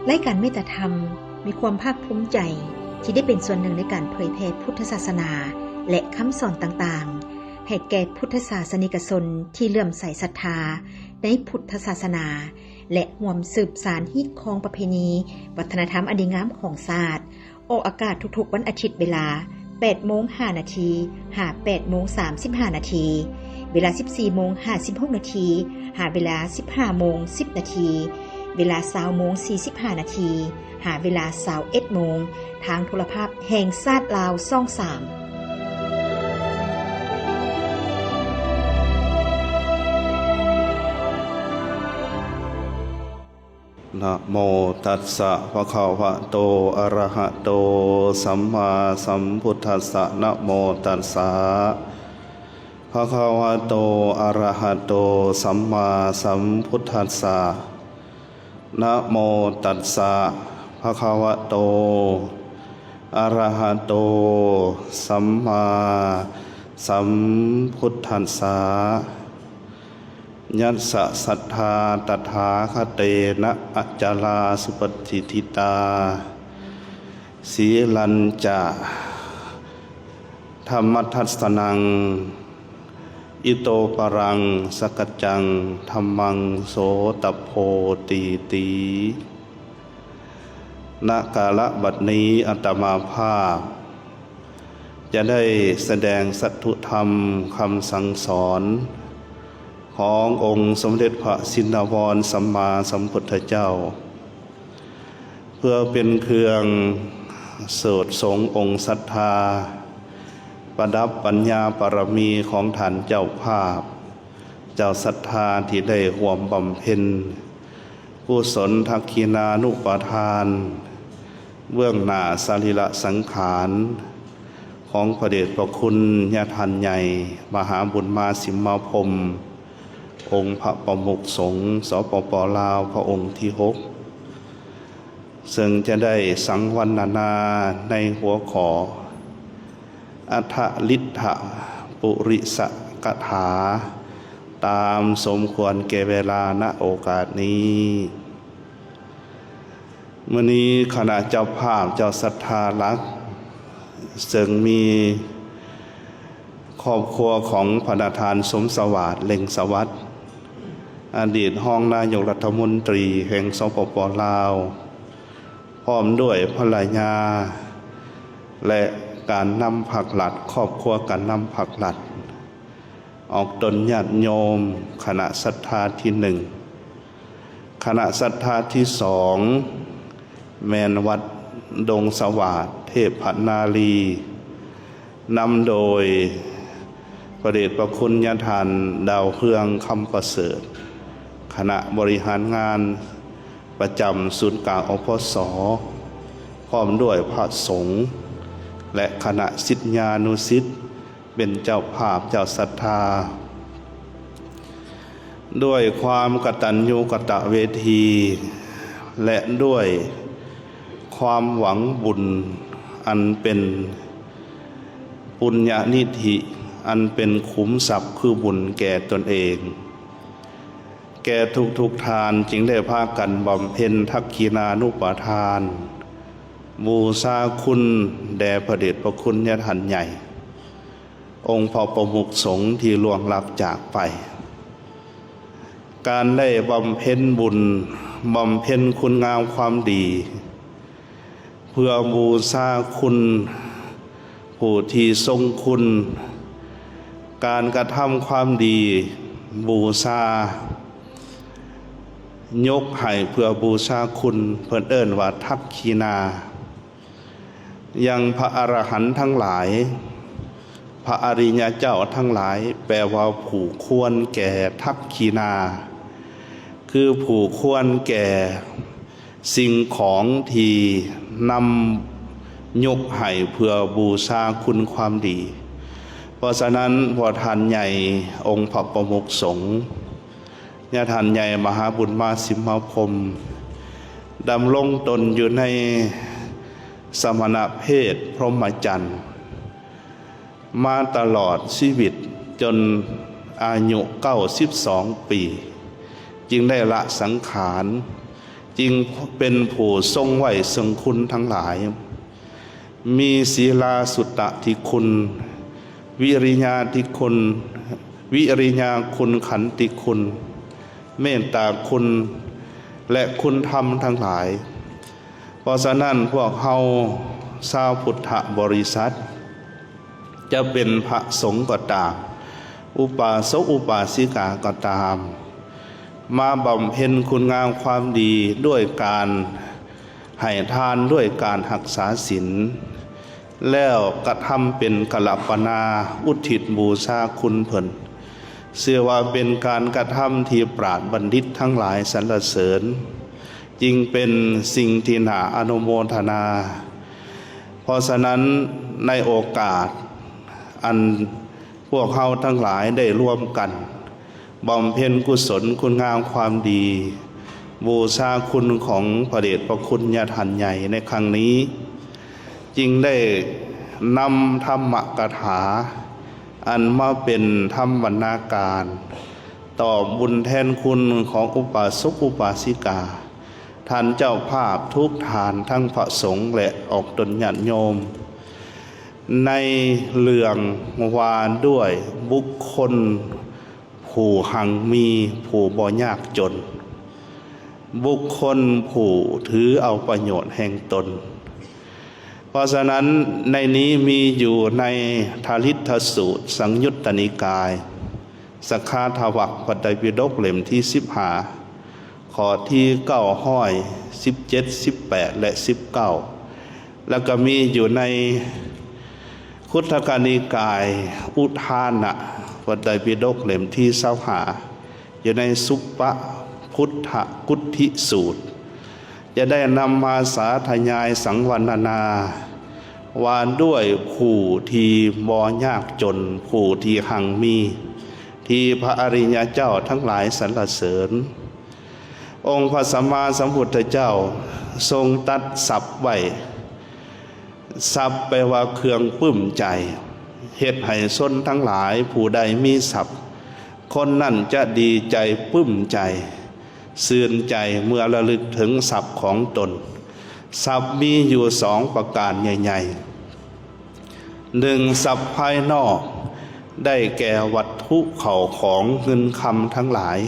ລາຍການເມດຕາທຳ ມີຄວາມພາກພູມໃຈທີ່ໄດ້ເປັນສ່ວນໜຶ່ງໃນການເຜີຍແຜ່ພຸດທະສາສະໜາ ແລະ ຄຳສອນຕ່າງໆ ໃຫ້ແກ່ພຸດທະສາສະນິກະຊົນທີ່ເຫຼື້ອມໃສສັດທາໃນພຸດທະສາສະໜາ ແລະ ຮ່ວມສືບສານຮີດຄອງປະເພນີ ວັດທະນະທຳອັນດີງາມຂອງຊາດ. ອອກອາກາດທຸກໆວັນອາທິດເວລາແປດໂມງຫ້ານາທີ ຫາແປດໂມງສາມສິບຫ້ານາທີ, ເວລາສິບສີ່ໂມງຫ້າສິບຫົກນາທີ ຫາເວລາສິບຫ້າໂມງສິບນາທີ, ເວລາຊາວໂມງສີ່ສິບຫ້ານາທີ ຫາເວລາຊາວເອັດໂມງ ທາງໂທລະພາບແຫ່ງຊາດລາວ ຊ່ອງສາມ. ນະໂມຕັດສະ ພະຄະວະໂຕ ອະລະຫະໂຕ ສຳມາສຳພຸດທັດສະ. ນະໂມຕັດສະ ພະຄະວະໂຕ ອະລະຫະໂຕ ສຳມາສຳພຸດທັດສະ. ນະໂມຕັດສະ ພະຄະວະໂຕ ອະລະຫະໂຕ ສຳມາສຳພຸດທັດສະ. ຍັດສະສັດທາ ຕະຖາຄະເຕນະ ອະຈະລາສຸປະຕິດທິຕາ ສີລັນຈະ ທຳມະທັດສະນັງ ອິໂຕປະລັງ ສະກັດຈັງ ທຳມັງ ໂສຕະໂພ ຕີຕິ. ນະກາລະບັດນີ້ ອາດຕະມາພາບ ຈະໄດ້ສະແດງສັດຖຸທຳຄຳສັ່ງສອນ ຂອງອົງສົມເດັດພະຊິນນະວອນ ສຳມາສຳພຸດທະເຈົ້າ ເພື່ອເປັນເຄື່ອງເສີດສົງອົງສັດທາ ປະດັບປັນຍາບາລະມີຂອງທ່ານເຈົ້າພາບ ເຈົ້າສັດທາທີ່ໄດ້ຮ່ວມບຳເພັນ ກຸສົນທັກຂິນານຸປະທານ ເບື້ອງໜ້າສະລີລະສັງຂານ ຂອງພະເດດພະຄຸນຍາທ່ານໃຫຍ່ ມະຫາບຸນມາສິມມາພົມ ອົງພະປະມຸກສົງ ສປປ ລາວ ພະອົງທີຫົກ ເຊິ່ງຈະໄດ້ສັງວັນນະນາໃນຫົວຂໍ້ ອັດຖະລິດຖະປຸລິສະກະຖາ ຕາມສົມຄວນແກ່ເວລາ ນະໂອກາດນີ້. ມື້ນີ້ຄະນະເຈົ້າພາບເຈົ້າສັດທາຫຼັກ ເຊິ່ງມີຄອບຄົວຂອງພະນະທ່ານ ສົມສະຫວາດ ເລັ່ງສະຫວັດ ອະດີດຮອງນາຍົກລັດຖະມົນຕີແຫ່ງ ສປປ ລາວ ພ້ອມດ້ວຍພັນລະຍາ ແລະ ການນຳພັກລັດ, ຄອບຄົວການນຳພັກລັດ, ອອກຕົນຍາດໂຍມ, ຄະນະສັດທາທີໜຶ່ງ, ຄະນະສັດທາທີສອງ ແມ່ນວັດດົງສະຫວາດ ເທບພະນາລີ ນຳໂດຍພະເດດພະຄຸນຍາທ່ານ ດາວເຮືອງ ຄຳປະເສີດ, ຄະນະບໍລິຫານງານປະຈຳສູນກາງ ອພສ ພ້ອມດ້ວຍພະສົງ ແລະ ຄະນະສິດຍານຸສິດ ເປັນເຈົ້າພາບເຈົ້າສັດທາ. ດ້ວຍຄວາມກະຕັນຍູກະຕະເວທີ ແລະ ດ້ວຍຄວາມຫວັງບຸນອັນເປັນປຸນຍະນິທິ ອັນເປັນຂຸມຊັບຄືບຸນແກ່ຕົນເອງ, ແກ່ທຸກໆທ່ານຈຶ່ງໄດ້ພາກັນບຳເພັນທັກຂິນານຸປະທານ ບູຊາຄຸນແດ່ພະເດດພະຄຸນຍາທ່ານໃຫຍ່ ອົງພະປະມຸກສົງທີ່ລ່ວງລັບຈາກໄປ. ການໄດ້ບຳເພັນບຸນ, ບຳເພັນຄຸນງາມຄວາມດີ ເພື່ອບູຊາຄຸນຜູ້ທີ່ຊົງຄຸນ, ການກະທຳຄວາມດີບູຊາ, ຍົກໃຫ້ເພື່ອບູຊາຄຸນ, ເພິ່ນເອີ້ນວ່າທັກຂິນາ. ຢ່າງພະອະລະຫັນທັງຫຼາຍ, ພະອະລິຍະເຈົ້າທັງຫຼາຍ ແປວ່າຜູ້ຄວນແກ່ທັກຂິນາ, ຄືຜູ້ຄວນແກ່ສິ່ງຂອງທີ່ນຳຍົກໃຫ້ເພື່ອບູຊາຄຸນຄວາມດີ. ເພາະສະນັ້ນ ພວກທ່ານໃຫຍ່ອົງພະປະມຸກສົງ ຍາທ່ານໃຫຍ່ມະຫາບຸນມາສິມມາພົມ ດຳລົງຕົນຢູ່ໃນສະມະນະເພດພົມມະຈັນ ມາຕະຫຼອດຊີວິດຈົນອາຍຸເກົ້າສິບສອງປີ ຈຶ່ງໄດ້ລະສັງຂານ ຈຶ່ງເປັນຜູ້ຊົງໄວ້ເຊິ່ງຄຸນທັງຫຼາຍ, ມີສີລາສຸຕະທິຄຸນ, ວິລິຍາທິຄຸນ, ວິລິຍາຄຸນ, ຂັນຕິຄຸນ, ເມດຕາຄຸນ ແລະ ຄຸນທຳທັງຫຼາຍ. ເພາະສະນັ້ນ, ພວກເຮົາຊາວພຸດທະບໍລິສັດ ຈະເປັນພະສົງກໍຕາມ, ອຸປາສົກອຸປາສິກາກໍຕາມ, ມາບຳເພັນຄຸນງາມຄວາມດີດ້ວຍການໃຫ້ທານ, ດ້ວຍການຮັກສາສິນ, ແລ້ວກະທຳເປັນກາລະປະນາ ອຸທິດບູຊາຄຸນເພິ່ນ, ເຊື່ອວ່າເປັນການກະທຳທີ່ປາດບັນດິດທັງຫຼາຍສັນລະເສີນ, ຈຶ່ງເປັນສິ່ງທີ່ໜ້າອະນຸໂມທະນາ. ເພາະສະນັ້ນ, ໃນໂອກາດອັນພວກເຮົາທັງຫຼາຍໄດ້ລວມກັນບຳເພັນກຸສົນຄຸນງາມຄວາມດີ, ບູຊາຄຸນຂອງພະເດດພະຄຸນຍາທ່ານໃຫຍ່ໃນຄັ້ງນີ້, ຈຶ່ງໄດ້ນຳທຳມະກະຖາອັນມາເປັນທຳບັນນາການ ຕອບບຸນແທນຄຸນຂອງອຸປາສົກອຸປາສິກາ, ທ່ານເຈົ້າພາບທຸກທ່ານ, ທັງພະສົງ ແລະ ອອກຕົນຍາດໂຍມ, ໃນເລື່ອງວ່າດ້ວຍບຸກຄົນຜູ້ຮັ່ງມີ, ຜູ້ບໍ່ຍາກຈົນ, ບຸກຄົນຜູ້ຖືເອົາປະໂຫຍດແຫ່ງຕົນ. ເພາະສະນັ້ນ, ໃນນີ້ມີຢູ່ໃນທະລິດທະສູດ ສັງຍຸດຕະນິກາຍ ສະຂາທະວັກ ພະໄຕປິດົກເຫຼັ້ມທີສິບຫ້າ ຂໍ້ທີເກົ້າຮ້ອຍສິບເຈັດ ສິບແປດ ແລະ ສິບເກົ້າ, ແລ້ວກໍມີຢູ່ໃນຄຸດທະກະນິກາຍ ອຸທານະ ພະໄຕປິດົກເຫຼັ້ມທີຊາວຫ້າ ຢູ່ໃນສຸປະພຸດທະກຸດທິສູດ ຈະໄດ້ນຳມາສາທະຍາຍສັງວັນນະນາ ວ່າດ້ວຍຜູ້ທີ່ບໍ່ຍາກຈົນ, ຜູ້ທີ່ຮັ່ງມີ, ທີ່ພະອະລິຍະເຈົ້າທັງຫຼາຍສັນລະເສີນ. ອົງພະສຳມາສຳພຸດທະເຈົ້າຊົງຕັດສັບໄວ້, ສັບແປວ່າເຄື່ອງປຶ້ມໃຈ, ເຮັດໃຫ້ຊົນທັງຫຼາຍຜູ້ໃດມີສັບ, ຄົນນັ້ນຈະດີໃຈ, ປຶ້ມໃຈ, ຊື່ນໃຈເມື່ອລະລຶກເຖິງສັບຂອງຕົນ. ສັບມີຢູ່ສອງປະການໃຫຍ່ໆ. ໜຶ່ງ, ຊັບພາຍນອກ ໄດ້ແກ່ວັດຖຸເຂົ້າຂອງເງິນຄຳທັງຫຼາຍ,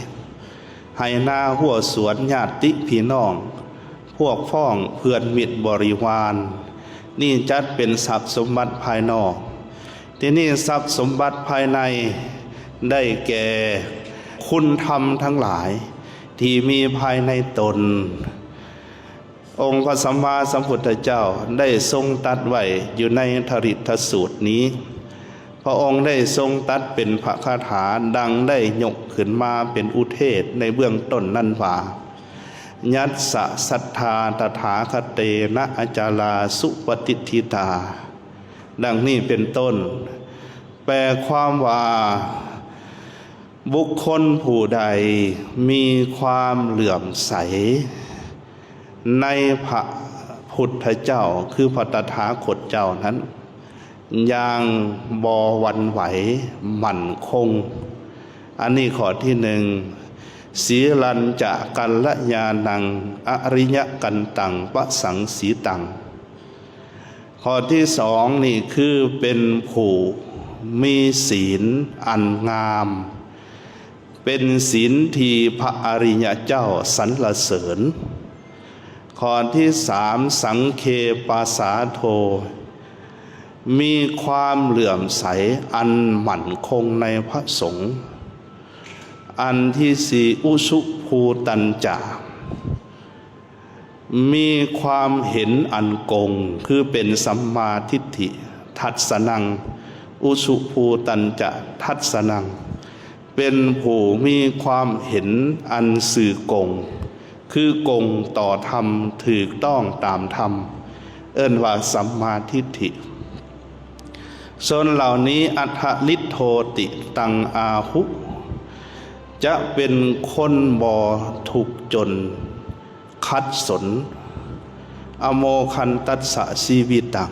ໄຮ່ນາຮົ້ວສວນ, ຍາດຕິພີ່ນ້ອງ, ພວກພ້ອງເພື່ອນມິດບໍລິວານ, ນີ້ຈັດເປັນຊັບສົມບັດພາຍນອກ. ທີນີ້ຊັບສົມບັດພາຍໃນ ໄດ້ແກ່ຄຸນທຳທັງຫຼາຍທີ່ມີພາຍໃນຕົນ. ອົງພະສຳມາສຳພຸດທະເຈົ້າໄດ້ຊົງຕັດໄວ້ຢູ່ໃນທະລິດທະສູດນີ້. ພະອົງໄດ້ຊົງຕັດເປັນພະຄາຖາດັ່ງໄດ້ຍົກຂຶ້ນມາເປັນອຸເທດໃນເບື້ອງຕົ້ນນັ້ນວ່າ, ຍັດສະສັດທາຕະຖາຄະເຕນະອະຈາລາສຸປະຕິດທິຕາ. ດັ່ງນີ້ເປັນຕົ້ນ, ແປຄວາມວ່າ ບຸກຄົນຜູ້ໃດມີຄວາມເຫຼື້ອມໃສໃນພະພຸດທະເຈົ້າ ຄືພະຕະຖາຄົດເຈົ້ານັ້ນ ຢ່າງບໍ່ຫວັ່ນໄຫວໝັ້ນຄົງ. ອັນນີ້ຂໍ້ທີໜຶ່ງ, ສີລັນຈະກັນລະຍານັງ ອະລິຍະກັນຕັງ ປະສັງສີຕັງ. ຂໍ້ທີສອງນີ້ຄືເປັນຜູ້ມີສີນອັນງາມ, ເປັນສີນທີ່ພະອະລິຍະເຈົ້າສັນລະເສີນ. ຂໍ້ທີສາມ, ສັງເຄປະສາໂທ, ມີຄວາມເຫຼື້ອມໃສອັນໝັ້ນຄົງໃນພະສົງ. ອັນທີສີ່, ອຸຊຸພູຕັນຈະ, ມີຄວາມເຫັນອັນກົງ ຄືເປັນສຳມາທິດຖິ, ທັດສະນັງ, ອຸຊຸພູຕັນຈະທັດສະນັງ, ເປັນຜູ້ມີຄວາມເຫັນອັນຊື່ກົງ ຄືກົງຕໍ່ທຳ, ຖືກຕ້ອງຕາມທຳ, ເອີ້ນວ່າສຳມາທິດຖິ. ຊົນເຫຼົ່ານີ້ ອັດຖະລິດໂທຕິ ຕັງອາຫຸ, ຈະເປັນຄົນບໍ່ທຸກຈົນ ຂັດສົນ, ອະໂມຄັນຕັດສະຊີວິຕັງ,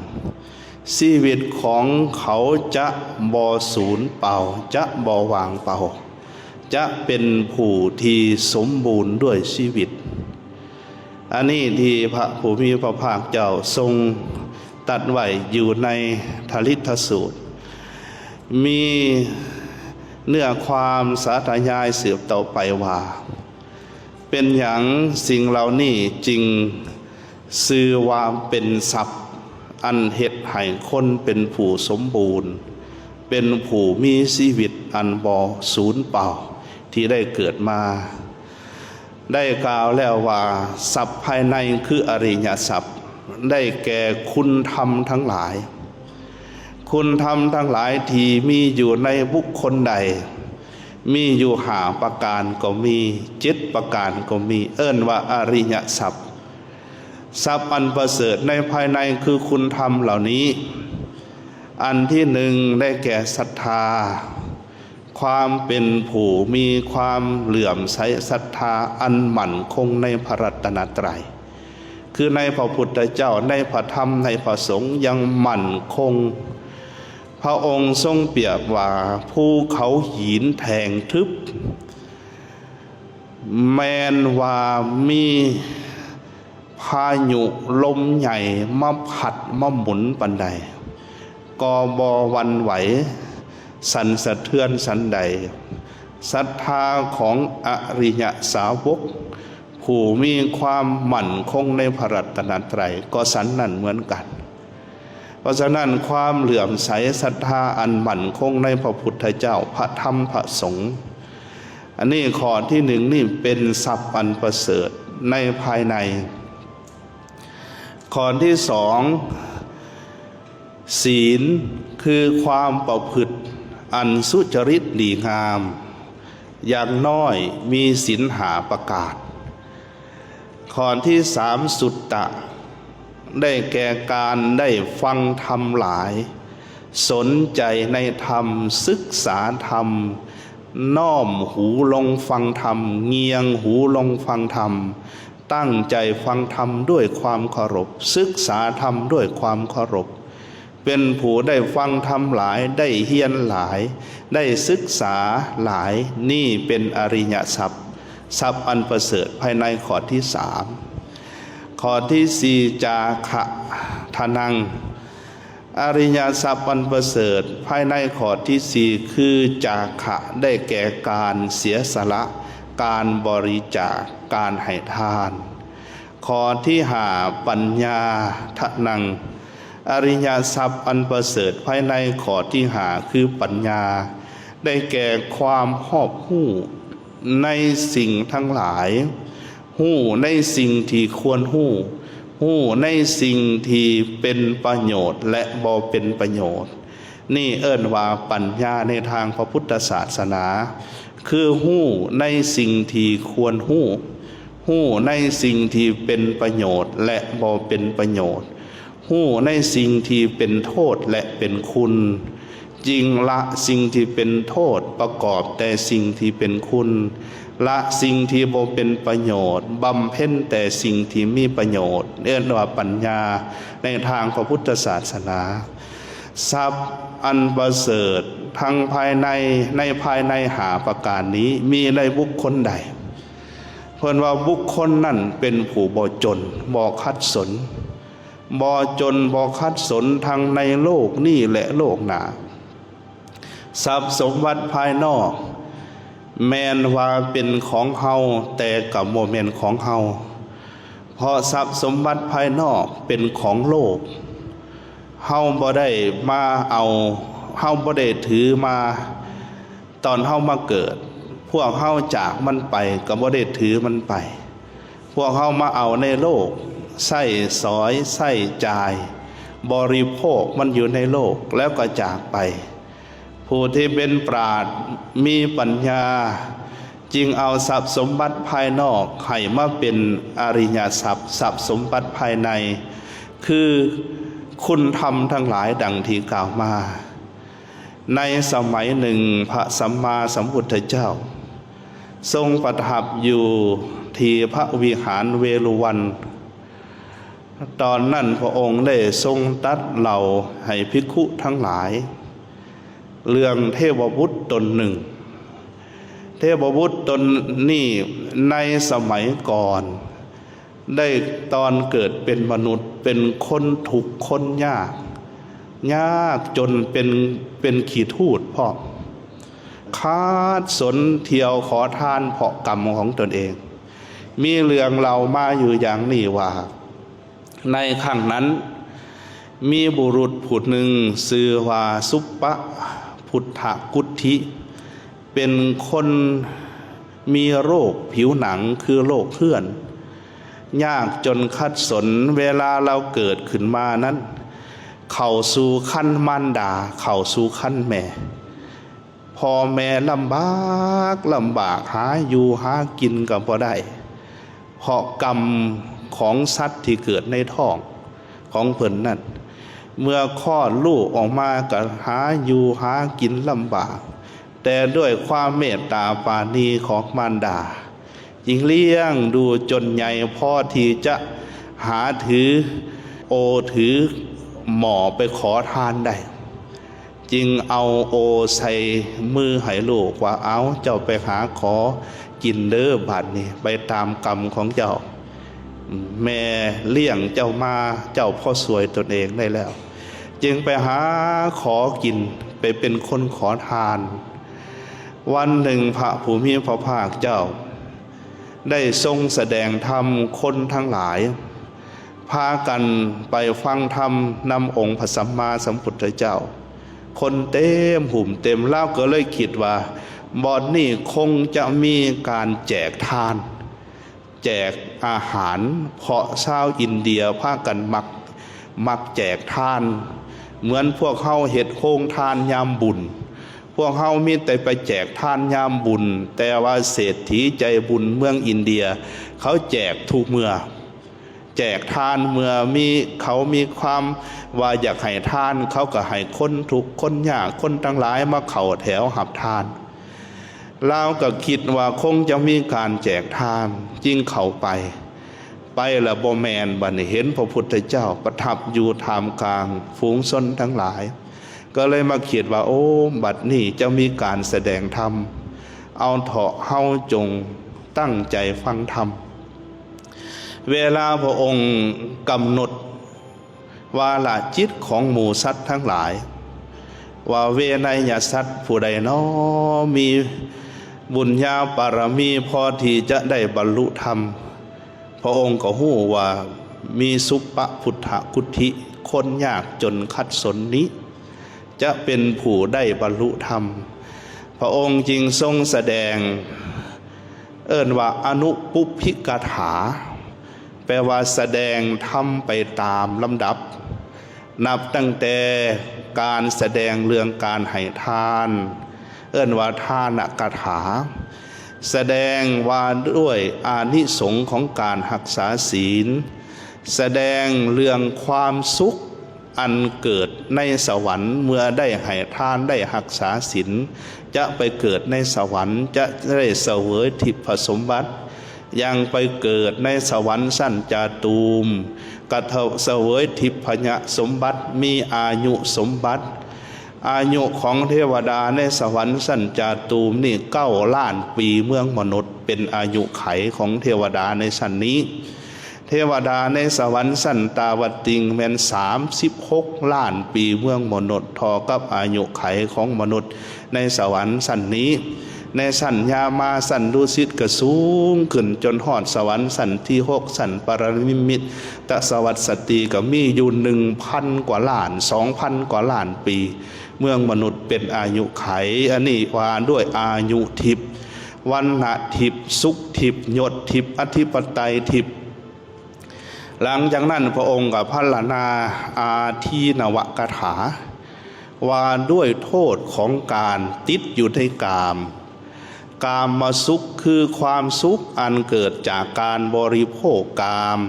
ຊີວິດຂອງເຂົາຈະບໍ່ສູນເປົ່າ, ຈະບໍ່ວ່າງເປົ່າ, ຈະເປັນຜູ້ທີ່ສົມບູນດ້ວຍຊີວິດ. ອັນນີ້ທີ່ພະຜູ້ມີພະພາກເຈົ້າຊົງຕັດໄວ້ຢູ່ໃນທະລິດທະສູດ ມີເນື້ອຄວາມສາທະຍາຍສືບຕໍ່ໄປວ່າ ເປັນຫຍັງສິ່ງເຫຼົ່ານີ້ຈຶ່ງຊື່ວ່າເປັນຊັບ ອັນເຮັດໃຫ້ຄົນເປັນຜູ້ສົມບູນ, ເປັນຜູ້ມີຊີວິດອັນບໍ່ສູນເປົ່າທີ່ໄດ້ເກີດມາ? ໄດ້ກ່າວແລ້ວວ່າ ຊັບພາຍໃນຄືອະລິຍະຊັບ ໄດ້ແກ່ຄຸນທຳທັງຫຼາຍ. ຄຸນທຳທັງຫຼາຍທີ່ມີຢູ່ໃນບຸກຄົນໃດ ມີຢູ່ຫ້າປະການກໍມີ, ເຈັດປະການກໍມີ, ເອີ້ນວ່າອະລິຍະຊັບ. ຊັບອັນປະເສີດໃນພາຍໃນຄືຄຸນທຳເຫຼົ່ານີ້. ອັນທີໜຶ່ງ ໄດ້ແກ່ສັດທາ, ຄວາມເປັນຜູ້ມີຄວາມເຫຼື້ອມໃສສັດທາອັນໝັ້ນຄົງໃນພະລັດຕະນະໄຕ ຄືໃນພະພຸດທະເຈົ້າ, ໃນພະທຳ, ໃນພະສົງຢ່າງໝັ້ນຄົງ. ພະອົງຊົງປຽບວ່າພູເຂົາຫີນແທ່ງທຶບ, ແມ່ນວ່າມີພາຍຸລົມໃຫຍ່ມາພັດມາໝູນປານໃດ ກໍບໍ່ຫວັ່ນໄຫວສັ່ນສະເທືອນສັນໃດ. ສັດທາຂອງອະລິຍະສາວົກ ຜູ້ມີຄວາມໝັ້ນຄົງໃນພະລັດຕະນະໄຕ ກໍສັນນັ້ນເໝືອນກັນ. ເພາະສະນັ້ນ ຄວາມເຫຼື້ອມໃສສັດທາອັນໝັ້ນຄົງໃນພະພຸດທະເຈົ້າ, ພະທຳ, ພະສົງ, ອັນນີ້ຂໍ້ທີໜຶ່ງນີ້ເປັນຊັບອັນປະເສີດໃນພາຍໃນ. ຂໍ້ທີສອງ ສີນ ຄືຄວາມປະພຶດອັນສຸຈະລິດດີງາມ, ຢ່າງນ້ອຍມີສິນຫ້າປະການ. ຂໍ້ທີສາມ ສຸດຕະ ໄດ້ແກ່ການໄດ້ຟັງທຳຫຼາຍ, ສົນໃຈໃນທຳ, ສຶກສາທຳ, ນ້ອມຫູລົງຟັງທຳ, ງຽງຫູລົງຟັງທຳ, ຕັ້ງໃຈຟັງທຳດ້ວຍຄວາມເຄົາລົບ, ສຶກສາທຳດ້ວຍຄວາມເຄົາລົບ, ເປັນຜູ້ໄດ້ຟັງທຳຫຼາຍ, ໄດ້ຮຽນຫຼາຍ, ໄດ້ສຶກສາຫຼາຍ, ນີ້ເປັນອະລິຍະຊັບ, ຊັບອັນປະເສີດພາຍໃນ. ຂໍ້ທີສາມ ຂໍ້ທີສີ່ ຈາຄະທະນັງ ອະລິຍະຊັບອັນປະເສີດພາຍໃນ. ຂໍ້ທີສີ່ ຄື ຈາຄະ ໄດ້ແກ່ການເສຍສະຫຼະ, ການບໍລິຈາກ, ການໃຫ້ທານ. ຂໍ້ທີຫ້າ ປັນຍາທະນັງ ອະລິຍະຊັບອັນປະເສີດພາຍໃນ. ຂໍ້ທີຫ້າ ຄື ປັນຍາ ໄດ້ແກ່ຄວາມຮອບຮູ້ໃນສິ່ງທັງຫຼາຍ, ຮູ້ໃນສິ່ງທີ່ຄວນຮູ້, ຮູ້ໃນສິ່ງທີ່ເປັນປະໂຫຍດ ແລະ ບໍ່ເປັນປະໂຫຍດ. ນີ້ເອີ້ນວ່າປັນຍາໃນທາງພະພຸດທະສາສະໜາ, ຄືຮູ້ໃນສິ່ງທີ່ຄວນຮູ້, ຮູ້ໃນສິ່ງທີ່ເປັນປະໂຫຍດ ແລະ ບໍ່ເປັນປະໂຫຍດ, ຮູ້ໃນສິ່ງທີ່ເປັນໂທດ ແລະ ເປັນຄຸນ, ຈຶ່ງລະສິ່ງທີ່ເປັນໂທດ, ປະກອບແຕ່ສິ່ງທີ່ເປັນຄຸນ, ລະສິ່ງທີ່ບໍ່ເປັນປະໂຫຍດ, ບຳເພັນແຕ່ສິ່ງທີ່ມີປະໂຫຍດ, ເອີ້ນວ່າປັນຍາໃນທາງພະພຸດທະສາສະໜາ. ຊັບອັນປະເສີດທັງພາຍໃນ, ໃນພາຍໃນຫ້າປະການນີ້ ມີໃນບຸກຄົນໃດ? ເພິ່ນວ່າບຸກຄົນນັ້ນເປັນຜູ້ບໍ່ຈົນ, ບໍ່ຂັດສົນ, ບໍ່ຈົນ, ບໍ່ຂັດສົນທັງໃນໂລກນີ້ ແລະ ໂລກໜ້າ. ຊັບສົມບັດພາຍນອກ ແມ່ນວ່າເປັນຂອງເຮົາ, ແຕ່ກໍບໍ່ແມ່ນຂອງເຮົາ, ເພາະຊັບສົມບັດພາຍນອກເປັນຂອງໂລກ. ເຮົາບໍ່ໄດ້ມາເອົາ, ເຮົາບໍ່ໄດ້ຖືມາຕອນເຮົາມາເກີດ. ພວກເຮົາຈາກມັນໄປກໍບໍ່ໄດ້ຖືມັນໄປ. ພວກເຮົາມາເອົາໃນໂລກ, ໃຊ້ສອຍ, ໃຊ້ຈ່າຍ, ບໍລິໂພກມັນຢູ່ໃນໂລກ ແລ້ວກໍຈາກໄປ. ຜູ້ທີ່ເປັນປາດມີປັນຍາ ຈຶ່ງເອົາຊັບສົມບັດພາຍນອກໃຫ້ມາເປັນອະລິຍະຊັບ, ຊັບສົມບັດພາຍໃນ ຄືຄຸນທຳທັງຫຼາຍດັ່ງທີ່ກ່າວມາ. ໃນສະໄໝໜຶ່ງ ພະສຳມາສຳພຸດທະເຈົ້າຊົງປະທັບຢູ່ທີ່ພະວິຫານເວລຸວັນ. ຕອນນັ້ນພະອົງໄດ້ຊົງຕັດເລົ່າໃຫ້ພິກຂຸທັງຫຼາຍ ເລື່ອງເທວະບຸດຕົນໜຶ່ງ. ເທວະບຸດຕົນນີ້ໃນສະໄໝກ່ອນ ໄດ້ຕອນເກີດເປັນມະນຸດ ເປັນຄົນທຸກຄົນຍາກ ຍາກຈົນເປັນ ເປັນຂີ້ທູດພ້ອມ ຂາດສົນທ່ຽວຂໍທານເພາະກຳຂອງຕົນເອງ. ມີເລື່ອງເລົ່າມາຢູ່ຢ່າງນີ້ວ່າ ໃນຄັ້ງນັ້ນ ມີບຸລຸດຜູ້ໜຶ່ງຊື່ວ່າ ສຸປະພຸດທະກຸດທິ ເປັນຄົນມີໂລກຜິວໜັງຄືໂລກເຮືອນ ຍາກຈົນຂັດສົນ. ເວລາລາວເກີດຂຶ້ນມານັ້ນ ເຂົ້າສູ່ຄັນມານດາ ເຂົ້າສູ່ຄັນແມ່ ພໍ່ແມ່ລຳບາກ ລຳບາກ ຫາຢູ່ຫາກິນກໍບໍ່ໄດ້ ເພາະກຳຂອງສັດທີ່ເກີດໃນທ້ອງຂອງເພິ່ນນັ້ນ ເມື່ອຄອດລູກອອກມາກໍຫາຢູ່ຫາກິນລຳບາກ ແຕ່ດ້ວຍຄວາມເມດຕາປານີຂອງມານດາ ຈຶ່ງລ້ຽງດູຈົນໃຫຍ່ພໍທີ່ຈະຫາຖືໂອຖືໝໍ້ໄປຂໍທານໄດ້ ຈຶ່ງເອົາໂອໃສ່ມືໃຫ້ລູກວ່າ ເອົາ ເຈົ້າໄປຫາຂໍກິນເດີ ບາດນີ້ໄປຕາມກຳຂອງເຈົ້າ ແມ່ລ້ຽງເຈົ້າມາ ເຈົ້າພໍຊ່ວຍຕົນເອງໄດ້ແລ້ວ ຈຶ່ງໄປຫາຂໍກິນ ໄປເປັນຄົນຂໍທານ. ວັນໜຶ່ງພະຜູ້ມີພະພາກເຈົ້າ ໄດ້ຊົງສະແດງທຳ ຄົນທັງຫຼາຍພາກັນໄປຟັງທຳນຳອົງພະສຳມາສຳພຸດທະເຈົ້າ ຄົນເຕັມຫຸ້ມເຕັມ. ລາວກໍເລີຍຄິດວ່າ ບ່ອນນີ້ຄົງຈະມີການແຈກທານ ແຈກອາຫານ ເພາະຊາວອິນເດຍພາກັນມັກ ມັກແຈກທານ ເໝືອນພວກເຮົາເຮັດໂຮງທານຍາມບຸນ ພວກເຮົາມີແຕ່ໄປແຈກທານຍາມບຸນ ແຕ່ວ່າເສດຖີໃຈບຸນເມືອງອິນເດຍ ເຂົາແຈກທຸກເມື່ອ ແຈກທານເມື່ອມີ ເຂົາມີຄວາມວ່າຢາກໃຫ້ທານ ເຂົາກໍໃຫ້ຄົນທຸກຄົນຍາກ ຄົນທັງຫຼາຍມາເຂົ້າແຖວຮັບທານ. ລາວກໍຄິດວ່າຄົງຈະມີການແຈກທານ ຈຶ່ງເຂົ້າໄປ ໄປລະບໍ່ແມ່ນ ບັດນີ້ເຫັນພະພຸດທະເຈົ້າປະທັບຢູ່ທ່າມກາງຝູງຊົນທັງຫຼາຍ ກໍເລີຍມາຄິດວ່າ ໂອ້ ບັດນີ້ຈະມີການສະແດງທຳ ເອົາເຖາະ ເຮົາຈົ່ງຕັ້ງໃຈຟັງທຳ. ເວລາພະອົງກຳນົດວາລະຈິດຂອງໝູ່ສັດທັງຫຼາຍ ວ່າເວໄນຍະສັດຜູ້ໃດນໍ ມີບຸນຍາບາລະມີພໍທີ່ຈະໄດ້ບັນລຸທຳ ພະອົງກໍຮູ້ວ່າມີສຸປະພຸດທະກຸດທິ ຄົນຍາກຈົນຂັດສົນນີ້ ຈະເປັນຜູ້ໄດ້ບັນລຸທຳ. ພະອົງຈຶ່ງຊົງສະແດງ ເອີ້ນວ່າອະນຸປຸບພິກະຖາ ແປວ່າສະແດງທຳໄປຕາມລຳດັບ ນັບຕັ້ງແຕ່ການສະແດງເລື່ອງການໃຫ້ທານ ເອີ້ນວ່າທານະກະຖາ, ສະແດງວ່າດ້ວຍອານິສົງຂອງການຮັກສາສິນ, ສະແດງເລື່ອງຄວາມສຸກອັນເກີດໃນສະຫວັນ ເມື່ອໄດ້ໃຫ້ທານ ໄດ້ຮັກສາສິນ ຈະໄປເກີດໃນສະຫວັນ ຈະໄດ້ສະເຫວີຍທິບພະສົມບັດ ຢ່າງໄປເກີດໃນສະຫວັນຊັ້ນຈາຕູມ ກະສະເຫວີຍທິບພະຍະສົມບັດ ມີອາຍຸສົມບັດ. ອາຍຸຂອງເທວະດາໃນສະຫວັນຊັ້ນຈາຕູມນີ້ເກົ້າລ້ານປີເມືອງມະນຸດ ເປັນອາຍຸໄຂຂອງເທວະດາໃນຊັ້ນນີ້. ເທວະດາໃນສະຫວັນຊັ້ນຕາວະຕິງແມ່ນສາມສິບຫົກລ້ານປີເມືອງມະນຸດ ທໍ່ກັບອາຍຸໄຂຂອງມະນຸດໃນສະຫວັນຊັ້ນນີ້. ໃນຊັ້ນຍາມາ ຊັ້ນດຸສິດກໍສູງຂຶ້ນຈົນຮອດສະຫວັນຊັ້ນທີຫົກ ຊັ້ນປະລະນິມມິດຕະສະຫວັດສະຕີ ກໍມີຢູ່ໜຶ່ງພັນກວ່າລ້ານ ສອງພັນກວ່າລ້ານປີ ເມືອງມະນຸດເປັນອາຍຸໄຂ. ອັນນີ້ວ່າດ້ວຍອາຍຸທິບ, ວັນນະທິບ, ສຸກທິບ, ຍົດທິບ, ອະທິປະໄຕທິບ. ຫຼັງຈາກນັ້ນພະອົງກໍພັນລະນາອາທີນະວະກະຖາ ວ່າດ້ວຍໂທດຂອງການຕິດຢູ່ໃນກາມ. ກາມມະສຸກຄືຄວາມສຸກອັນເກີດຈາກການບໍລິໂພກກາມ,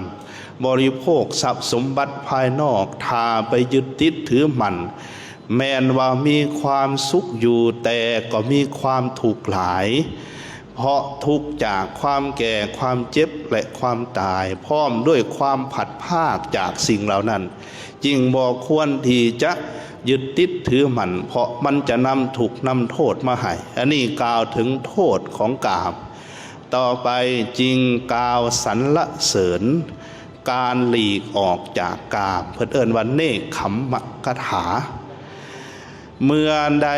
ບໍລິໂພກຊັບສົມບັດພາຍນອກ, ຖ້າໄປຍຶດຕິດຖືໝັ້ນ ແມ່ນວ່າມີຄວາມສຸກຢູ່ ແຕ່ກໍມີຄວາມທຸກຫຼາຍ ເພາະທຸກຈາກຄວາມແກ່, ຄວາມເຈັບ ແລະ ຄວາມຕາຍ ພ້ອມດ້ວຍຄວາມພັດພາກຈາກສິ່ງເຫຼົ່ານັ້ນ ຈຶ່ງບໍ່ຄວນທີ່ຈະຍຶດຕິດຖືໝັ້ນ ເພາະມັນຈະນຳທຸກນຳໂທດມາໃຫ້. ອັນນີ້ກ່າວເຖິງໂທດຂອງກາມ. ຕໍ່ໄປຈຶ່ງກ່າວສັນລະເສີນການຫຼີກອອກຈາກກາມ ເພິ່ນເອີ້ນວ່າເນກຂັມມະກະຖາ. ເມື່ອໃດ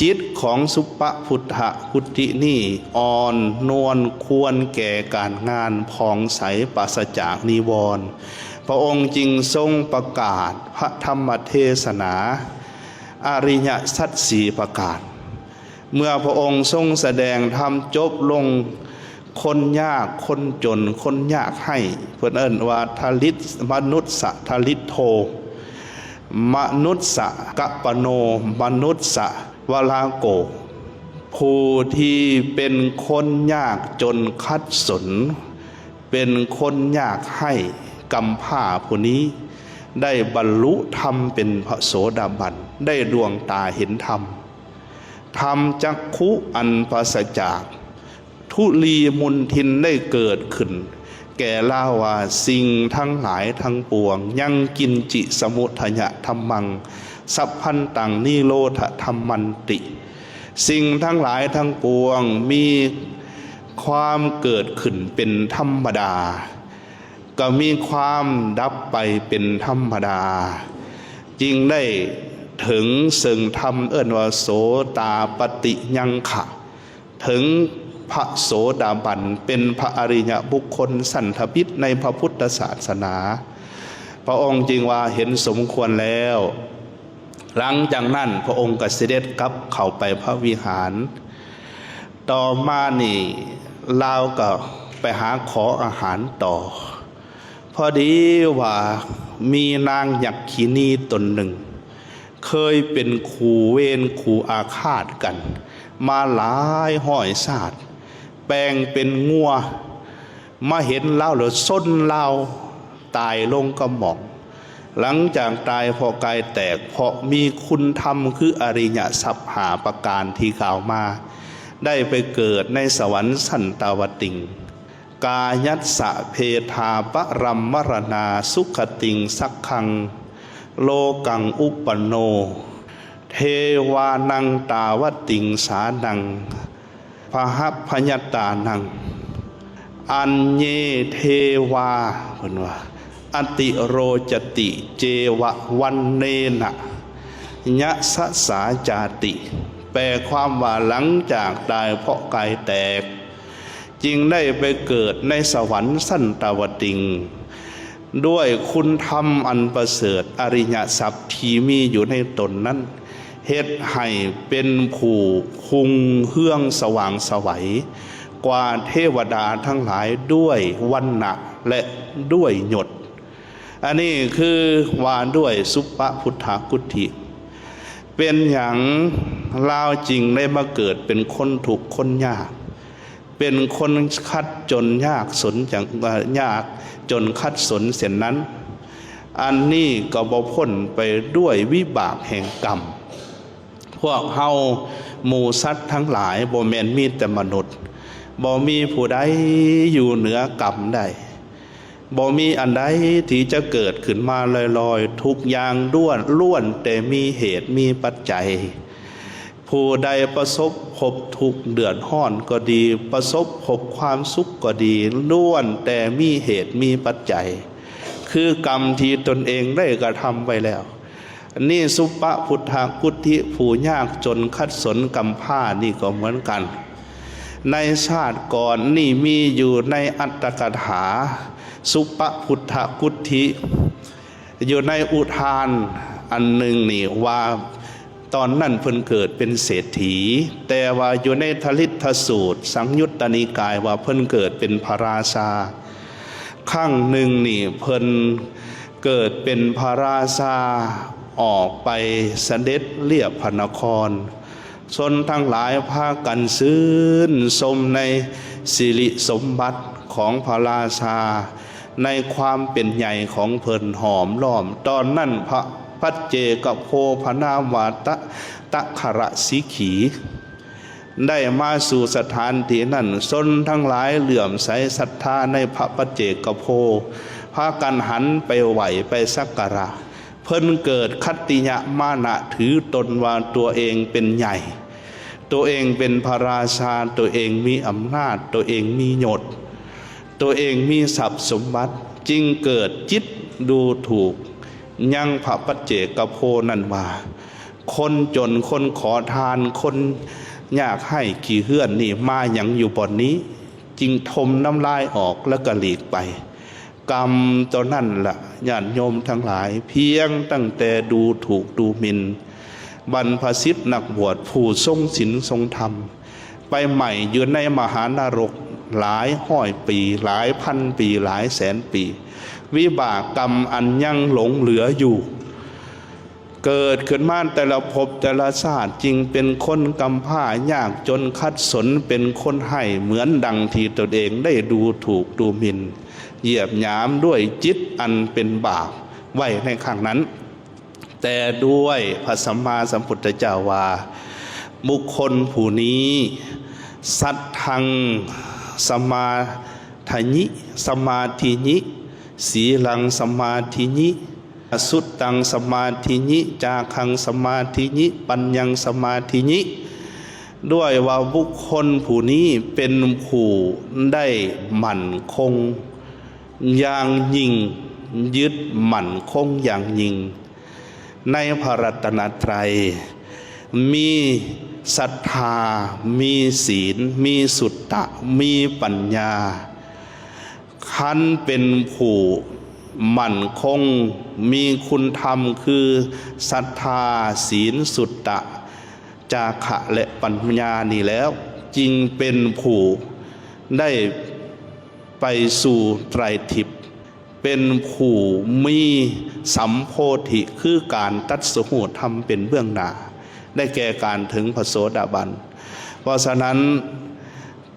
ຈິດຂອງສຸປະພຸດທະກຸດທິນີ້ອ່ອນນວນຄວນແກ່ການງານ ຜ່ອງໃສປາສະຈາກນິວອນ, ພະອົງຈຶ່ງຊົງປະກາດພະທຳມະເທສະໜາ ອະລິຍະສັດສີ່ປະການ. ເມື່ອພະອົງຊົງສະແດງທຳຈົບລົງ, ຄົນຍາກຄົນຈົນ ຄົນຍາກໄຮ້ ເພິ່ນເອີ້ນວ່າທະລິດ ມະນຸດສະທະລິດໂທ ມະນຸດສະກະປະໂນ ມະນຸດສະວະລາໂກ. ຜູ້ທີ່ເປັນຄົນຍາກຈົນຂັດສົນ ເປັນຄົນຍາກໄຮ້ກຳພ້າຜູ້ນີ້ ໄດ້ບັນລຸທຳເປັນພະໂສດາບັນ ໄດ້ດວງຕາເຫັນທຳ ທຳຈັກຂຸອັນປາສະຈາກທຸລີມຸນທິນໄດ້ເກີດຂຶ້ນແກ່ລາວວ່າ ສິ່ງທັງຫຼາຍທັງປວງ ຍັງກິນຈິສະມຸທະຍະທຳມັງ ສັບພັນຕັງນິໂຣທະທຳມັນຕິ. ສິ່ງທັງຫຼາຍທັງປວງມີຄວາມເກີດຂຶ້ນເປັນທຳມະດາ ກໍມີຄວາມດັບໄປເປັນທຳມະດາ, ຈຶ່ງໄດ້ເຖິງເຊິ່ງທຳເອີ້ນວ່າໂສຕາປະຕິຍັງຄະ, ເຖິງພະໂສດາບັນ ເປັນພະອະລິຍະບຸກຄົນຊັ້ນທຳອິດໃນພະພຸດທະສາສະໜາ. ພະອົງຈຶ່ງວ່າເຫັນສົມຄວນແລ້ວ. ຫຼັງຈາກນັ້ນພະອົງກໍສະເດັດກັບເຂົ້າໄປພະວິຫານ. ຕໍ່ມານີ້ລາວກໍໄປຫາຂໍອາຫານຕໍ່. ພໍດີວ່າມີນາງຍັກຂິນີຕົນໜຶ່ງ ເຄີຍເປັນຄູ່ເວນຄູ່ອາຄາດກັນມາຫຼາຍຮ້ອຍຊາດ, ແປງເປັນງົວ ມາເຫັນລາວແລ້ວຊົນລາວຕາຍລົງກະໝອງ. ຫຼັງຈາກຕາຍເພາະກາຍແຕກ ເພາະມີຄຸນທຳຄືອະລິຍະສັບຫ້າປະການທີ່ກ່າວມາ, ໄດ້ໄປເກີດໃນສະຫວັນຊັ້ນຕາວະຕິງ. ກາຍັດສະເພທາປະຣຳມະຣະນາສຸຄະຕິງສັກຂັງໂລກັງອຸປະໂນ ເທວານັງຕາວະຕິງສານັງ ພະຫັບພະຍະຕານັງ ອັນເຍເທວາ ເພິ່ນວ່າ ອະຕິໂຣຈະຕິ ເຈວະວັນເນນະ ຍະສະສາຈາຕິ. ແປຄວາມວ່າ ຫຼັງຈາກຕາຍເພາະກາຍແຕກ ຈຶ່ງໄດ້ໄປເກີດໃນສະຫວັນຊັ້ນຕາວະຕິງ ດ້ວຍຄຸນທຳອັນປະເສີດ ອະລິຍະສັບທີ່ມີຢູ່ໃນຕົນນັ້ນ ເຮັດໃຫ້ເປັນຜູ້ຮຸ່ງເຮືອງສະຫວ່າງໄສກວ່າເທວະດາທັງຫຼາຍດ້ວຍວັນນະ ແລະ ດ້ວຍຍົດ. ອັນນີ້ຄືວ່າດ້ວຍສຸປະພຸດທະກຸດທິ. ເປັນຫຍັງລາວຈຶ່ງໄດ້ມາເກີດເປັນຄົນທຸກຄົນຍາກ? ເປັນຄົນຂັດຈົນຍາກສົນຈັ່ງ ເອີ ຍາກຈົນຂັດສົນເຊັ່ນນັ້ນ, ອັນນີ້ກໍບໍ່ພົ້ນໄປດ້ວຍວິບາກແຫ່ງກຳ. ພວກເຮົາໝູ່ສັດທັງຫຼາຍ ບໍ່ແມ່ນມີແຕ່ມະນຸດ, ບໍ່ມີຜູ້ໃດຢູ່ເໜືອກຳໄດ້. ບໍ່ມີອັນໃດທີ່ຈະເກີດຂຶ້ນມາລອຍໆ, ທຸກຢ່າງລ້ວນ ລ້ວນແຕ່ມີເຫດມີປັດໄຈ. ຜູ້ໃດປະສົບພົບທຸກເດືອດຮ້ອນກໍດີ, ປະສົບພົບຄວາມສຸກກໍດີ, ລ້ວນແຕ່ມີເຫດມີປັດໄຈ, ຄືກຳທີ່ຕົນເອງໄດ້ກະທຳໄວ້ແລ້ວ. ນີ້ສຸປະພຸດທະກຸດທິ ຜູ້ຍາກຈົນຂັດສົນກຳພ້ານີ້ກໍເໝືອນກັນ. ໃນຊາດກ່ອນນີ້ມີຢູ່ໃນອັດຕະກະຖາ ສຸປະພຸດທະກຸດທິ ຢູ່ໃນອຸທານອັນໜຶ່ງນີ້ວ່າ ຕອນນັ້ນເພິ່ນເກີດເປັນເສດຖີ, ແຕ່ວ່າຢູ່ໃນທະລິດທະສູດ ສັງຍຸດຕະນິກາຍວ່າເພິ່ນເກີດເປັນພະລາຊາ. ຄັ້ງໜຶ່ງນີ້ເພິ່ນເກີດເປັນພະລາຊາ ອອກໄປສະເດັດລຽບພະນະຄອນ, ຊົນທັງຫຼາຍພາກັນຊື່ນຊົມໃນສິລິສົມບັດຂອງພະລາຊາ, ໃນຄວາມເປັນໃຫຍ່ຂອງເພິ່ນຫ້ອມລ້ອມ. ຕອນນັ້ນພະປັດເຈກະໂພ ພະນາມວ່າຕະ ຕະຄະລະສີຂີ ໄດ້ມາສູ່ສະຖານທີ່ນັ້ນ, ຊົນທັງຫຼາຍເຫຼື້ອມໃສສັດທາໃນພະປັດເຈກະໂພ, ພາກັນຫັນໄປໄຫວ້ໄປສັກກາລະ. ເພິ່ນເກີດຂັດຕິຍະມານະ ຖືຕົນວ່າຕົວເອງເປັນໃຫຍ່, ຕົວເອງເປັນພະລາຊາ, ຕົວເອງມີອຳນາດ, ຕົວເອງມີຍົດ, ຕົວເອງມີຊັບສົມບັດ, ຈຶ່ງເກີດຈິດດູຖູກຍັງພະປັດເຈກະໂພນັ້ນວ່າ ຄົນຈົນ, ຄົນຂໍທານ, ຄົນຍາກໄຮ້ຂີ້ເຫື່ອນນີ້ມາຫຍັງຢູ່ບ່ອນນີ້? ຈຶ່ງຖົມນ້ຳລາຍອອກ ແລ້ວກໍຫຼີກໄປ. ກຳຕົວນັ້ນລະ ຍາດໂຍມທັງຫຼາຍ, ພຽງຕັ້ງແຕ່ດູຖູກດູໝິ່ນບັນພະສິດນັກບວດຜູ້ຊົງສິນຊົງທຳ ໄປໄໝ້ຢູ່ໃນມະຫານະລົກຫຼາຍຮ້ອຍປີ, ຫຼາຍພັນປີ, ຫຼາຍແສນປີ, ວິບາກກຳອັນຍັງຫຼົງເຫຼືອຢູ່ ເກີດຂຶ້ນມາແຕ່ລະພົບແຕ່ລະຊາດ ຈຶ່ງເປັນຄົນກຳພ້າຍາກຈົນຂັດສົນ ເປັນຄົນໄຮ້ ເໝືອນດັ່ງທີ່ຕົນເອງໄດ້ດູຖູກດູໝິ່ນ ຢຽບຫຍາມດ້ວຍຈິດອັນເປັນບາບໄວ້ໃນຄັ້ງນັ້ນ. ແຕ່ດ້ວຍພະສຳມາສຳພຸດທະເຈົ້າວ່າ ບຸກຄົນຜູ້ນີ້ ສັດທັງສະມາທະຍິ ສະມາທິຍິ ສີລັງສະມາທິຍິ ສຸດຕັງສະມາທິຍິ ຈາຄັງສະມາທິຍິ ປັນຍັງສະມາທິຍິ ດ້ວຍວ່າບຸກຄົນຜູ້ນີ້ເປັນຜູ້ໄດ້ໝັ້ນຄົງຢ່າງຍິ່ງ, ຍຶດໝັ້ນຄົງຢ່າງຍິ່ງໃນພະລັດຕະນະໄຕ, ມີສັດທາ, ມີສີນ, ມີສຸດຕະ, ມີປັນຍາ. ຄັນເປັນຜູ້ໝັ້ນຄົງ ມີຄຸນທຳຄືສັດທາ, ສີນ, ສຸດຕະ, ຈາຄະ ແລະ ປັນຍານີ້ແລ້ວ, ຈຶ່ງເປັນຜູ້ໄດ້ໄປສູ່ໄຕຣທິບ, ເປັນຜູ້ມີສຳໂພທິ ຄືການຕັດສະຮູ້ທຳເປັນເບື້ອງໜ້າ, ໄດ້ແກ່ການເຖິງພະໂສດາບັນ. ເພາະສະນັ້ນ,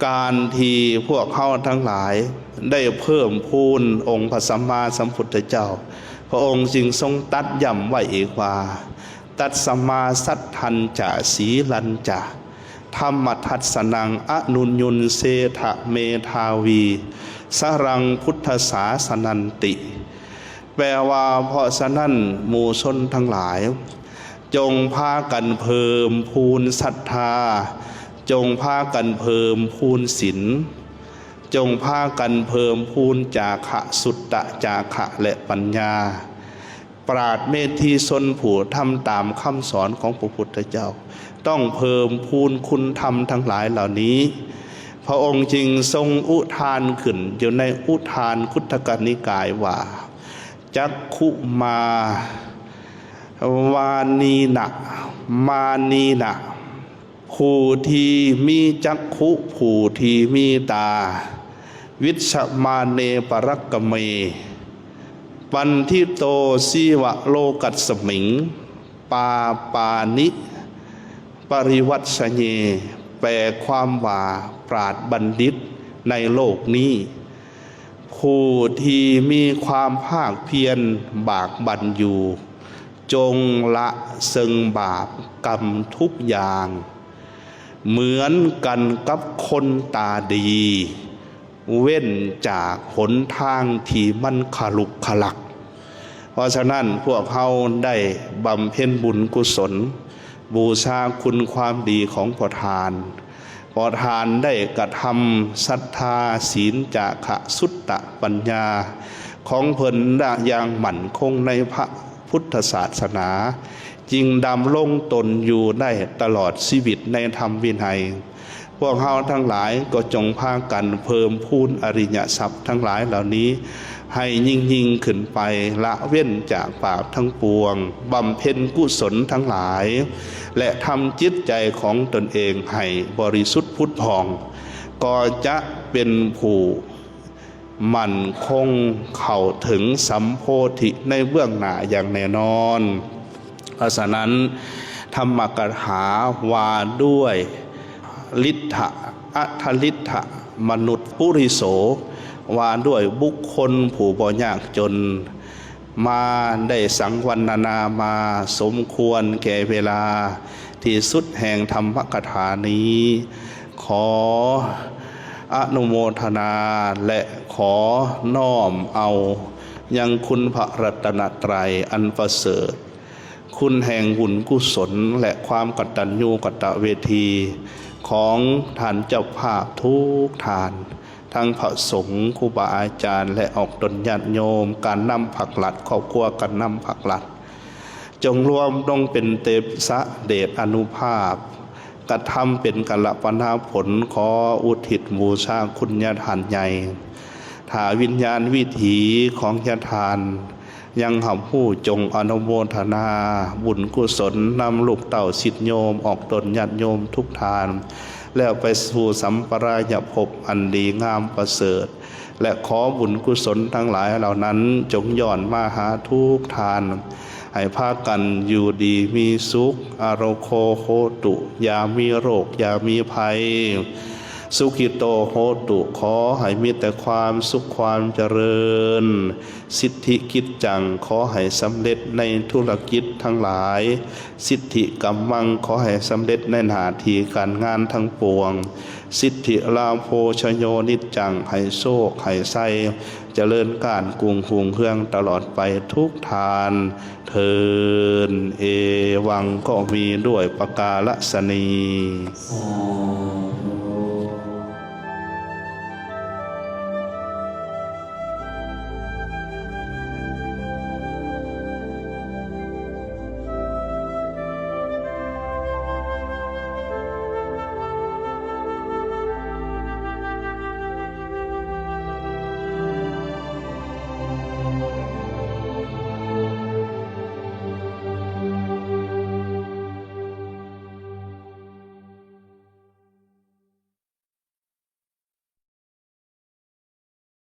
ການທີ່ພວກເຮົາທັງຫຼາຍໄດ້ເພີ່ມພູນອົງພະສຳມາສຳພຸດທະເຈົ້າ, ພະອົງຈຶ່ງຊົງຕັດຢ້ຳໄວ້ອີກວ່າ, ຕັດສະມາສັດທັນຈະ ສີລັນຈະ ທຳມະທັດສະນັງ ອະນຸຍຸນເຊທະ ເມທາວີ ສະລັງ ພຸດທະສາສະນັນຕິ. ແປວ່າ, ເພາະສະນັ້ນ, ໝູ່ຊົນທັງຫຼາຍ, ຈົ່ງພາກັນເພີ່ມພູນສັດທາ, ຈົ່ງພາກັນເພີ່ມພູນສິນ, ຈົ່ງພາກັນເພີ່ມພູນຈາຄະ, ສຸດຕະຈາຄະ ແລະ ປັນຍາ. ປາດເມທີຊົນຜູ້ທຳຕາມຄຳສອນຂອງພະພຸດທະເຈົ້າ ຕ້ອງເພີ່ມພູນຄຸນທຳທັງຫຼາຍເຫຼົ່ານີ້. ພະອົງຈຶ່ງຊົງອຸທານຂຶ້ນຢູ່ໃນອຸທານຄຸດທະກະນິກາຍວ່າ, ຈັກຂຸມາ ວານີນະ ມານີນະ ຜູ້ທີ່ມີຈັກຂຸ ຜູ້ທີ່ມີຕາ, ວິດສະມາເນປະລັກກະເມ ປັນທິໂຕ ສີວະໂລກັດສະມິງ ປາປານິ ປະລິວັດສະເຍ. ແປຄວາມວ່າ ປາດບັນດິດໃນໂລກນີ້ ຜູ້ທີ່ມີຄວາມພາກພຽນບາກບັ່ນຢູ່, ຈົ່ງລະເຊິ່ງບາບກຳທຸກຢ່າງ, ເໝືອນກັນກັບຄົນຕາດີ, ເວັ້ນຈາກຫົນທາງທີ່ມັນຂະລຸກຂະລັກ. ເພາະສະນັ້ນ, ພວກເຮົາໄດ້ບຳເພັນບຸນກຸສົນ ບູຊາຄຸນຄວາມດີຂອງພໍ່ທ່ານ. ພໍ່ທ່ານໄດ້ກະທຳສັດທາ, ສີນ, ຈາຄະ, ສຸດຕະ, ປັນຍາຂອງເພິ່ນຢ່າງໝັ້ນຄົງໃນພະພຸດທະສາສະໜາ, ຈຶ່ງດຳລົງຕົນຢູ່ໄດ້ຕະຫຼອດຊີວິດໃນທຳວິໄນ. ພວກເຮົາທັງຫຼາຍກໍຈົ່ງພາກັນເພີ່ມພູນອະລິຍະຊັບທັງຫຼາຍເຫຼົ່ານີ້ ໃຫ້ຍິ່ງໆຂຶ້ນໄປ, ລະເວັ້ນຈາກບາບທັງປວງ, ບຳເພັນກຸສົນທັງຫຼາຍ ແລະ ທຳຈິດໃຈຂອງຕົນເອງໃຫ້ບໍລິສຸດຜຸດຜ່ອງ, ກໍຈະເປັນຜູ້ໝັ້ນຄົງເຂົ້າເຖິງສຳໂພທິໃນເບື້ອງໜ້າຢ່າງແນ່ນອນ. ເພາະສະນັ້ນ, ທຳມະກະຖາວ່າດ້ວຍ ລິດຖະ ອັດຖະລິດຖະ ມະນຸດປຸລິໂສ ວ່າດ້ວຍບຸກຄົນຜູ້ບໍ່ຍາກຈົນ ມາໄດ້ສັງວັນນະນາມາສົມຄວນແກ່ເວລາທີ່ສຸດແຫ່ງທຳມະກະຖານີ້. ຂໍອະນຸໂມທະນາ ແລະ ຂໍນ້ອມເອົາຍັງຄຸນພະລັດຕະນະໄຕອັນປະເສີດ. ໂຄ ຄຸນແຫ່ງບຸນກຸສົນ ແລະ ຄວາມກະຕັນຍູກະຕະເວທີ ຂອງທ່ານເຈົ້າພາບທຸກທ່ານ, ທັງພະສົງ, ຄູບາອາຈານ ແລະ ອອກຕົນຍາດໂຍມ, ການນຳພັກລັດ, ຄອບຄົວການນຳພັກລັດ, ຈົ່ງລວມລົງເປັນເຕຊະເດດອານຸພາບ, ກະທຳເປັນກາລະປະນາຜົນ, ຂໍອຸທິດບູຊາຄຸນຍາທ່ານໃຫຍ່. ຖ້າວິນຍານວິຖີຂອງຍາທ່ານຍັງຮັບຮູ້, ຈົ່ງອະນຸໂມທະນາບຸນກຸສົນນຳລູກເຕົ້າສິດໂຍມ, ອອກຕົນຍາດໂຍມທຸກທ່ານ, ແລ້ວໄປສູ່ສຳປະລາຍະພົບອັນດີງາມປະເສີດ. ແລະ ຂໍບຸນກຸສົນທັງຫຼາຍເຫຼົ່ານັ້ນ ຈົ່ງຍ້ອນມາຫາທຸກທ່ານ, ໃຫ້ພາກັນຢູ່ດີມີສຸກ, ອາໂຣໂຄໂຫຕຸ, ຢ່າມີໂລກ, ຢ່າມີໄພ, ສຸຂີໂຕໂຫຕຸ, ຂໍໃຫ້ມີແຕ່ຄວາມສຸກ, ຄວາມຈະເລີນ, ສິດທິກິດຈັງ, ຂໍໃຫ້ສຳເລັດໃນທຸລະກິດທັງຫຼາຍ, ສິດທິກຳມັງ, ຂໍໃຫ້ສຳເລັດໃນໜ້າທີ່ການງານທັງປວງ, ສິດທິລາໂພຊະໂຍນິດຈັງ, ໃຫ້ໂຊກໃຫ້ໄຊຈະເລີນກ້ານກຸງຮຸ່ງເຮືອງຕະຫຼອດໄປທຸກທ່ານເທີ້ນ. ເອວັງ ກໍມີດ້ວຍປະກາລະສະນີ. ສາ